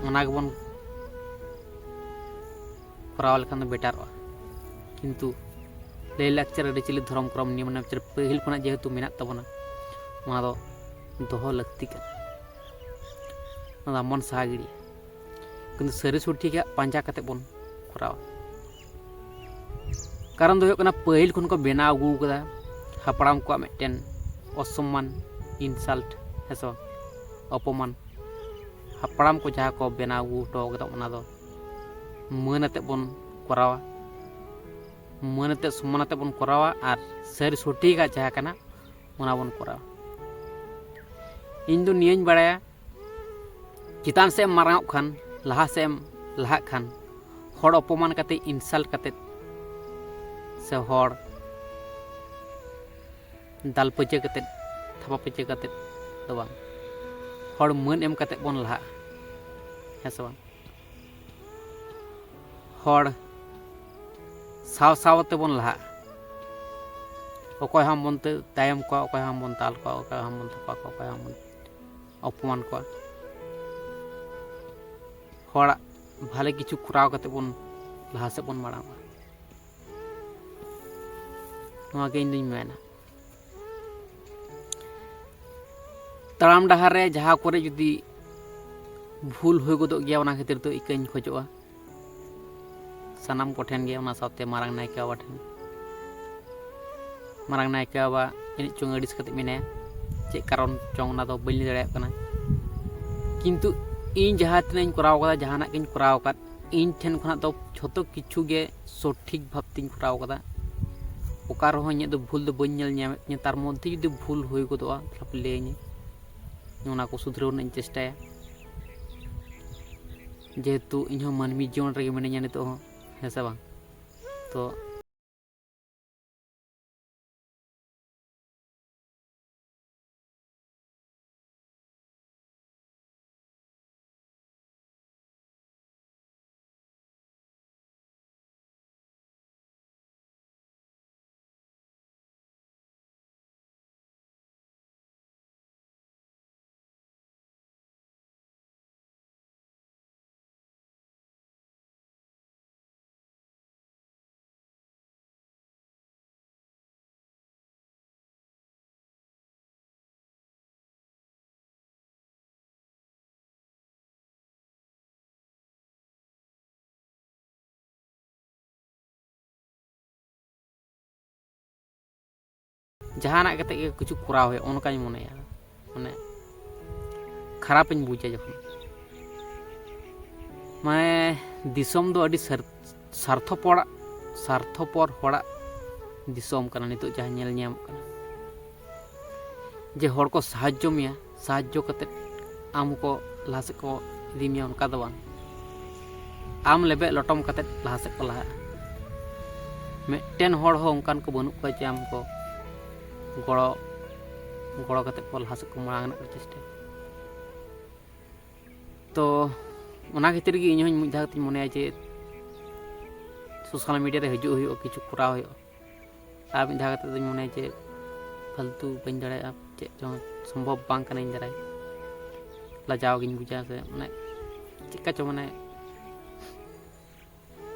ᱚᱱᱟ ᱜᱮᱵᱚᱱ ᱠᱚᱨᱟᱣ ᱞᱮᱠᱷᱟᱱ ᱫᱚ ᱵᱮᱴᱟᱨᱚᱜᱼᱟ᱾ ᱠᱤᱱᱛᱩ ᱞᱟᱹᱭ ᱞᱟᱠᱪᱟᱨ, ᱟᱹᱨᱤᱪᱟᱹᱞᱤ, ᱫᱷᱚᱨᱚᱢ ᱠᱚᱨᱚᱢ, ᱱᱤᱭᱚᱢ ᱱᱮᱢᱟᱪᱟᱨ ᱯᱟᱹᱦᱤᱞ ᱠᱷᱚᱱᱟᱜ ᱡᱮᱦᱮᱛᱩ ᱢᱮᱱᱟᱜ ᱛᱟᱵᱚᱱᱟ, ᱚᱱᱟ ᱫᱚ ᱫᱚᱦᱚ ᱞᱟᱹᱠᱛᱤ ᱠᱟᱱᱟ᱾ ᱚᱱᱟ ᱫᱚ ᱵᱟᱵᱚᱱ ᱥᱟᱦᱟ ᱜᱤᱰᱤᱭᱟ, ᱠᱤᱱᱛᱩ ᱥᱟᱹᱨᱤ ᱥᱚᱴᱷᱤᱠᱟᱜ ᱯᱟᱸᱡᱟ ᱠᱟᱛᱮ ᱵᱚᱱ ᱠᱚᱨᱟᱣᱟ᱾ ᱠᱟᱨᱚᱱ ᱫᱚ ᱦᱩᱭᱩᱜ ᱠᱟᱱᱟ, ᱯᱟᱹᱦᱤᱞ ᱠᱷᱚᱱ ᱠᱚ ᱵᱮᱱᱟᱣ ᱟᱹᱜᱩ ᱟᱠᱟᱫᱟ ᱦᱟᱯᱲᱟᱢ ᱠᱚᱣᱟᱜ ᱢᱤᱫᱴᱮᱱ ᱚᱥᱚᱢᱢᱟᱱ, insult, ᱦᱮᱸ ᱥᱮ ᱵᱟᱝ? ᱚᱯᱚᱢᱟᱱ᱾ ᱦᱟᱯᱲᱟᱢ ᱠᱚ ᱡᱟᱦᱟᱸ ᱠᱚ ᱵᱮᱱᱟᱣ ᱟᱹᱜᱩ ᱦᱚᱴᱚ ᱟᱠᱟᱫᱟ, ᱚᱱᱟ ᱫᱚ ᱢᱟᱹᱱ ᱟᱛᱮᱫ ᱵᱚᱱ ᱠᱚᱨᱟᱣᱟ, ᱢᱟᱹᱱ ᱟᱛᱮᱫ, ᱥᱚᱢᱢᱟᱱ ᱟᱛᱮᱫ ᱵᱚᱱ ᱠᱚᱨᱟᱣᱟ ᱟᱨ ᱥᱟᱹᱨᱤ ᱥᱚᱴᱷᱤᱠᱟᱜ ᱡᱟᱦᱟᱸ ᱠᱟᱱᱟ, ᱚᱱᱟ ᱵᱚᱱ ᱠᱚᱨᱟᱣᱟ᱾ ᱤᱧ ᱫᱚ ᱱᱤᱭᱟᱹᱧ ᱵᱟᱲᱟᱭᱟ, ᱪᱮᱛᱟᱱ ᱥᱮᱫ ᱮᱢ ᱢᱟᱨᱟᱝᱚᱜ ᱠᱷᱟᱱ, ᱞᱟᱦᱟ ᱥᱮᱫ ᱮᱢ ᱞᱟᱦᱟᱜ ᱠᱷᱟᱱ, ᱦᱚᱲ ᱚᱯᱚᱢᱟᱱ ᱠᱟᱛᱮ, insult ᱠᱟᱛᱮ, ᱥᱮ ᱦᱚᱲ ᱫᱟᱞ ᱯᱟᱹᱪᱟᱹ ᱠᱟᱛᱮ, ᱛᱷᱟᱯᱟ ᱯᱟᱹᱪᱟᱹ ᱠᱟᱛᱮ ᱫᱚ ᱵᱟᱝ, ᱦᱚᱲ ᱢᱟᱹᱱ ᱮᱢ ᱠᱟᱛᱮ ᱵᱚᱱ ᱞᱟᱦᱟᱜᱼᱟ, ᱦᱮᱸ ᱥᱮ ᱵᱟᱝ? ᱦᱚᱲ ᱥᱟᱶ ᱥᱟᱶ ᱛᱮᱵᱚᱱ ᱞᱟᱦᱟᱜᱼᱟ᱾ ᱚᱠᱚᱭ ᱦᱚᱸ ᱵᱚᱱ ᱛᱟᱭᱚᱢ ᱠᱚᱣᱟ, ᱚᱠᱚᱭ ᱦᱚᱸ ᱵᱚᱱ ᱫᱟᱞ ᱠᱚᱣᱟ, ᱚᱠᱚᱭ ᱦᱚᱸ ᱵᱚᱱ ᱛᱷᱟᱯᱟ ᱠᱚᱣᱟ, ᱚᱠᱚᱭ ᱦᱚᱸ ᱵᱚᱱ ᱚᱯᱚᱢᱟᱱ ᱠᱚᱣᱟ᱾ ᱦᱚᱲᱟᱜ ᱵᱷᱟᱞᱮ ᱠᱤᱪᱷᱩ ᱠᱚᱨᱟᱣ ᱠᱟᱛᱮ ᱵᱚᱱ ᱞᱟᱦᱟ ᱥᱮᱫ ᱵᱚᱱ ᱢᱟᱲᱟᱝᱚᱜᱼᱟ᱾ ᱱᱚᱣᱟ ᱜᱮ ᱤᱧ ᱫᱩᱧ ᱢᱮᱱᱟ᱾ ᱛᱟᱲᱟᱢ ᱰᱟᱦᱟᱨ ᱨᱮ ᱡᱟᱦᱟᱸ ᱠᱚᱨᱮ ᱡᱩᱫᱤ ᱵᱷᱩᱞ ᱦᱩᱭ ᱜᱚᱫᱚᱜ ᱜᱮᱭᱟ, ᱚᱱᱟ ᱠᱷᱟᱹᱛᱤᱨ ᱫᱚ ᱤᱠᱟᱹᱧ ᱠᱷᱚᱡᱚᱜᱼᱟ ᱥᱟᱱᱟᱢ ᱠᱚᱴᱷᱮᱱ ᱜᱮ, ᱚᱱᱟ ᱥᱟᱶᱛᱮ ᱢᱟᱨᱟᱝ ᱱᱟᱭᱠᱮ ᱵᱟᱵᱟ ᱴᱷᱮᱱ᱾ ᱢᱟᱨᱟᱝ ᱱᱟᱭᱠᱮ ᱵᱟᱵᱟ ᱮᱱᱮᱡ ᱪᱚᱝ ᱟᱹᱲᱤᱥ ᱠᱟᱛᱮ ᱢᱮᱱᱟᱭᱟ, ᱪᱮᱫ ᱠᱟᱨᱚᱱ ᱪᱚᱝ, ᱚᱱᱟ ᱫᱚ ᱵᱟᱹᱧ ᱞᱟᱹᱭ ᱫᱟᱲᱮᱭᱟᱜ ᱠᱟᱱᱟ᱾ ᱠᱤᱱᱛᱩ ᱤᱧ ᱡᱟᱦᱟᱸ ᱛᱤᱱᱟᱹᱜ ᱤᱧ ᱠᱚᱨᱟᱣ ᱠᱟᱫᱟ, ᱡᱟᱦᱟᱱᱟᱜ ᱜᱤᱧ ᱠᱚᱨᱟᱣ ᱟᱠᱟᱫ, ᱤᱧ ᱴᱷᱮᱱ ᱠᱷᱚᱱᱟᱜ ᱫᱚ ᱡᱷᱚᱛᱚ ᱠᱤᱪᱷᱩ ᱜᱮ ᱥᱚᱴᱷᱤᱠ ᱵᱷᱟᱵᱽ ᱛᱤᱧ ᱠᱚᱨᱟᱣ ᱠᱟᱫᱟ᱾ ᱚᱠᱟ ᱨᱮᱦᱚᱸ ᱤᱧᱟᱹᱜ ᱫᱚ ᱵᱷᱩᱞ ᱫᱚ ᱵᱟᱹᱧ ᱧᱮᱞ ᱧᱟᱢᱮᱫ ᱛᱤᱧᱟᱹ᱾ ᱛᱟᱨ ᱢᱚᱫᱽᱫᱷᱮ ᱡᱩᱫᱤ ᱵᱷᱩᱞ ᱦᱩᱭ ᱜᱚᱫᱚᱜᱼᱟ, ᱛᱟᱦᱞᱮ ᱯᱮ ᱞᱟᱹᱭᱟᱹᱧᱟᱹ, ᱚᱱᱟ ᱠᱚ ᱥᱩᱫᱷᱨᱟᱹᱣ ᱨᱮᱱᱟᱜ ᱤᱧ ᱪᱮᱥᱴᱟᱭᱟ᱾ ᱡᱮᱦᱮᱛᱩ ᱤᱧᱦᱚᱸ ᱢᱟᱹᱱᱢᱤ ᱡᱤᱭᱚᱱ ᱨᱮᱜᱮ ᱢᱤᱱᱟᱹᱧᱟ ᱱᱤᱛᱚᱜ ᱦᱚᱸ, ᱦᱮᱸ ᱥᱮ ᱵᱟᱝ? ᱛᱚ ᱡᱟᱦᱟᱱᱟᱜ ᱠᱟᱛᱮ ᱜᱮ ᱠᱤᱪᱷᱩ ᱠᱚᱨᱟᱣ ᱦᱩᱭᱩᱜᱼᱟ, ᱚᱱᱠᱟᱧ ᱢᱚᱱᱮᱭᱟ᱾ ᱢᱟᱱᱮ ᱠᱷᱟᱨᱟᱯᱤᱧ ᱵᱩᱡᱟ ᱡᱚᱠᱷᱚᱱ, ᱢᱟᱱᱮ ᱫᱤᱥᱚᱢ ᱫᱚ ᱟᱹᱰᱤ ᱥᱟᱨ- ᱥᱟᱨᱛᱷᱚᱯᱚᱨ ᱥᱟᱨᱛᱷᱚᱯᱚᱨ ᱦᱚᱲᱟᱜ ᱫᱤᱥᱚᱢ ᱠᱟᱱᱟ ᱱᱤᱛᱚᱜ ᱡᱟᱦᱟᱸ ᱧᱮᱞ ᱧᱟᱢᱚᱜ ᱠᱟᱱᱟ᱾ ᱡᱮ ᱦᱚᱲ ᱠᱚ ᱥᱟᱦᱟᱡᱽᱡᱚ ᱢᱮᱭᱟ, ᱥᱟᱦᱟᱡᱽᱡᱚ ᱠᱟᱛᱮ ᱟᱢ ᱠᱚ ᱞᱟᱦᱟ ᱥᱮᱫ ᱠᱚ ᱤᱫᱤ ᱢᱮᱭᱟ, ᱚᱱᱠᱟ ᱫᱚ ᱵᱟᱝ᱾ ᱟᱢ ᱞᱮᱵᱮᱫ ᱞᱚᱴᱚᱢ ᱠᱟᱛᱮ ᱞᱟᱦᱟ ᱥᱮᱫ ᱠᱚ ᱞᱟᱦᱟᱜᱼᱟ᱾ ᱢᱤᱫᱴᱮᱱ ᱦᱚᱲ ᱦᱚᱸ ᱚᱱᱠᱟᱱ ᱠᱚ ᱵᱟᱹᱱᱩᱜ ᱠᱚᱣᱟ ᱡᱮ ᱟᱢ ᱠᱚ ᱜᱚᱲᱚ ᱜᱚᱲᱚ ᱠᱟᱛᱮ ᱠᱚ ᱞᱟᱦᱟ ᱥᱮᱫ ᱠᱚ ᱢᱟᱲᱟᱝ ᱨᱮᱱᱟᱜ ᱠᱚ ᱪᱮᱥᱴᱟᱭᱟ᱾ ᱛᱚ ᱚᱱᱟ ᱠᱷᱟᱹᱛᱤᱨ ᱜᱮ ᱤᱧ ᱦᱚᱸᱧ ᱢᱤᱫ ᱫᱷᱟᱣ ᱠᱟᱛᱮᱧ ᱢᱚᱱᱮᱭᱟ ᱡᱮ ᱥᱳᱥᱟᱞ ᱢᱤᱰᱤᱭᱟ ᱨᱮ ᱦᱤᱡᱩᱜ ᱦᱩᱭᱩᱜᱼᱟ, ᱠᱤᱪᱷᱩ ᱠᱚᱨᱟᱣ ᱦᱩᱭᱩᱜᱼᱟ᱾ ᱟᱨ ᱢᱤᱫ ᱫᱷᱟᱣ ᱠᱟᱛᱮ ᱫᱚᱧ ᱢᱚᱱᱮᱭᱟ ᱡᱮ ᱯᱷᱟᱞᱛᱩ ᱵᱟᱹᱧ ᱫᱟᱲᱮᱭᱟᱜᱼᱟ, ᱪᱮᱫ ᱪᱚᱝ ᱥᱚᱢᱵᱷᱚᱵ ᱵᱟᱝ ᱠᱟᱱᱟ ᱤᱧ ᱫᱟᱨᱟᱭ, ᱞᱟᱡᱟᱣ ᱜᱤᱧ ᱵᱩᱡᱟ ᱥᱮ ᱢᱟᱱᱮ ᱪᱮᱫᱠᱟ ᱪᱚ ᱢᱟᱱᱮ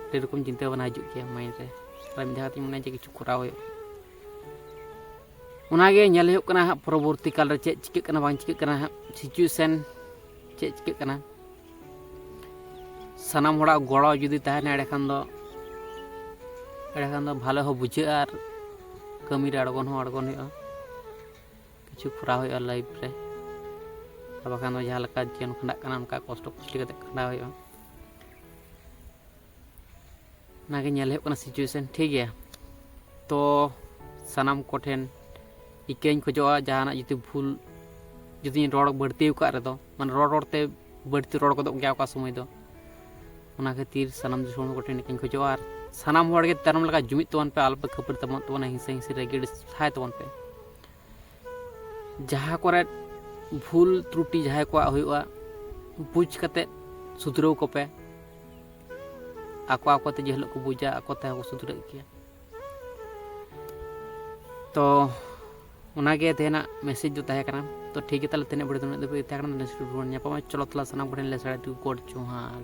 ᱟᱹᱰᱤ ᱨᱚᱠᱚᱢ ᱪᱤᱱᱛᱟᱹ ᱵᱷᱟᱵᱽᱱᱟ ᱦᱤᱡᱩᱜ ᱜᱮᱭᱟ ᱢᱟᱭᱤᱱᱰ ᱨᱮ᱾ ᱟᱨ ᱢᱤᱫ ᱫᱷᱟᱣ ᱠᱟᱛᱮᱧ ᱢᱚᱱᱮᱭᱟ ᱡᱮ ᱠᱤᱪᱷᱩ ᱠᱚᱨᱟᱣ ᱦᱩᱭᱩᱜᱼᱟ᱾ ᱚᱱᱟᱜᱮ ᱧᱮᱞ ᱦᱩᱭᱩᱜ ᱠᱟᱱᱟ ᱦᱟᱸᱜ ᱯᱚᱨᱚᱵᱚᱨᱛᱤ ᱠᱟᱞ ᱨᱮ ᱪᱮᱫ ᱪᱤᱠᱟᱹᱜ ᱠᱟᱱᱟ ᱵᱟᱝ ᱪᱤᱠᱟᱹᱜ ᱠᱟᱱᱟ ᱦᱟᱸᱜ, ᱥᱤᱪᱩᱭᱮᱥᱚᱱ ᱪᱮᱫ ᱪᱤᱠᱟᱹᱜ ᱠᱟᱱᱟ᱾ ᱥᱟᱱᱟᱢ ᱦᱚᱲᱟᱜ ᱜᱚᱲᱚ ᱡᱩᱫᱤ ᱛᱟᱦᱮᱱᱟ ᱮᱸᱰᱮᱠᱷᱟᱱ ᱫᱚ ᱮᱸᱰᱮᱠᱷᱟᱱ ᱫᱚ ᱵᱷᱟᱞᱮ ᱦᱚᱸ ᱵᱩᱡᱷᱟᱹᱜᱼᱟ ᱟᱨ ᱠᱟᱹᱢᱤ ᱨᱮ ᱟᱬᱜᱚᱱ ᱦᱚᱸ ᱟᱬᱜᱚᱱ ᱦᱩᱭᱩᱜᱼᱟ, ᱠᱤᱪᱷᱩ ᱠᱚᱨᱟᱣ ᱦᱩᱭᱩᱜᱼᱟ ᱞᱟᱭᱤᱯᱷ ᱨᱮ᱾ ᱟᱨ ᱵᱟᱠᱷᱟᱱ ᱫᱚ ᱡᱟᱦᱟᱸ ᱞᱮᱠᱟ ᱡᱤᱭᱚᱱ ᱠᱷᱟᱸᱰᱟᱜ ᱠᱟᱱᱟ ᱚᱱᱠᱟ ᱠᱚᱥᱴᱚ ᱠᱚᱥᱴᱚ ᱠᱟᱛᱮ ᱠᱷᱟᱸᱰᱟᱣ ᱦᱩᱭᱩᱜᱼᱟ᱾ ᱚᱱᱟᱜᱮ ᱧᱮᱞ ᱦᱩᱭᱩᱜ ᱠᱟᱱᱟ ᱥᱤᱪᱩᱭᱮᱥᱚᱱ, ᱴᱷᱤᱠ ᱜᱮᱭᱟ᱾ ᱛᱚ ᱥᱟᱱᱟᱢ ᱠᱚᱴᱷᱮᱱ ᱤᱠᱟᱹᱧ ᱠᱷᱚᱡᱚᱜᱼᱟ, ᱡᱟᱦᱟᱱᱟᱜ ᱡᱩᱫᱤ ᱵᱷᱩᱞ ᱡᱩᱫᱤᱧ ᱨᱚᱲ ᱵᱟᱹᱲᱛᱤ ᱟᱠᱟᱫ ᱨᱮᱫᱚ, ᱢᱟᱱᱮ ᱨᱚᱲ ᱨᱚᱲᱛᱮ ᱵᱟᱹᱲᱛᱤ ᱨᱚᱲ ᱜᱚᱫᱚᱜ ᱜᱮᱭᱟ ᱚᱠᱟ ᱥᱚᱢᱚᱭ ᱫᱚ, ᱚᱱᱟ ᱠᱷᱟᱹᱛᱤᱨ ᱥᱟᱱᱟᱢ ᱫᱤᱥᱚᱢ ᱦᱚᱲ ᱠᱚᱴᱷᱮᱱ ᱤᱠᱟᱹᱧ ᱠᱷᱚᱡᱚᱜᱼᱟ᱾ ᱟᱨ ᱥᱟᱱᱟᱢ ᱦᱚᱲ ᱜᱮ ᱛᱟᱭᱱᱚᱢ ᱞᱮᱠᱟ ᱡᱩᱢᱤᱫ ᱛᱟᱵᱚᱱ ᱯᱮ, ᱟᱞᱚᱯᱮ ᱠᱷᱟᱹᱯᱟᱹᱨᱤ ᱛᱟᱵᱚᱱ ᱛᱟᱵᱚᱱᱟ, ᱦᱤᱝᱥᱟᱹ ᱦᱤᱝᱥᱤ ᱨᱟᱹᱜᱤ ᱟᱹᱲᱤᱥ ᱥᱟᱦᱟᱭ ᱛᱟᱵᱚᱱ ᱯᱮ᱾ ᱡᱟᱦᱟᱸ ᱠᱚᱨᱮ ᱵᱷᱩᱞ ᱛᱨᱩᱴᱤ ᱡᱟᱦᱟᱸᱭ ᱠᱚᱣᱟᱜ ᱦᱩᱭᱩᱜᱼᱟ, ᱵᱩᱡᱽ ᱠᱟᱛᱮ ᱥᱩᱫᱷᱨᱟᱹᱣ ᱠᱚᱯᱮ᱾ ᱟᱠᱚ ᱟᱠᱚ ᱛᱮ ᱡᱮ ᱦᱤᱞᱳᱜ ᱠᱚ ᱵᱩᱡᱟ, ᱟᱠᱚ ᱛᱮᱦᱚᱸ ᱠᱚ ᱥᱩᱫᱷᱨᱟᱹᱜ ᱜᱮᱭᱟ᱾ ᱛᱚ ᱚᱱᱟᱜᱮ ᱛᱮᱦᱮᱧᱟᱜ ᱢᱮᱥᱮᱡᱽ ᱫᱚ ᱛᱟᱦᱮᱸ ᱠᱟᱱᱟ᱾ ᱛᱚ ᱴᱷᱤᱠ ᱜᱮᱭᱟ, ᱛᱟᱦᱞᱮ ᱛᱮᱦᱮᱧᱟᱜ ᱵᱷᱤᱰᱤᱭᱳ ᱫᱚ ᱩᱱᱟᱹᱜ ᱫᱷᱟᱹᱵᱤᱡ ᱛᱟᱦᱮᱸ ᱠᱟᱱᱟ᱾ ᱱᱮᱠᱥᱴ ᱵᱷᱤᱰᱤᱭᱳ ᱨᱮ ᱧᱟᱯᱟᱢᱟ᱾ ᱪᱚᱞᱚ ᱛᱟᱦᱞᱮ ᱥᱟᱱᱟᱢ ᱠᱚᱴᱷᱮᱱ ᱞᱮ ᱥᱟᱲᱮ ᱴᱩ ᱜᱚᱰ ᱡᱚᱦᱟᱨ᱾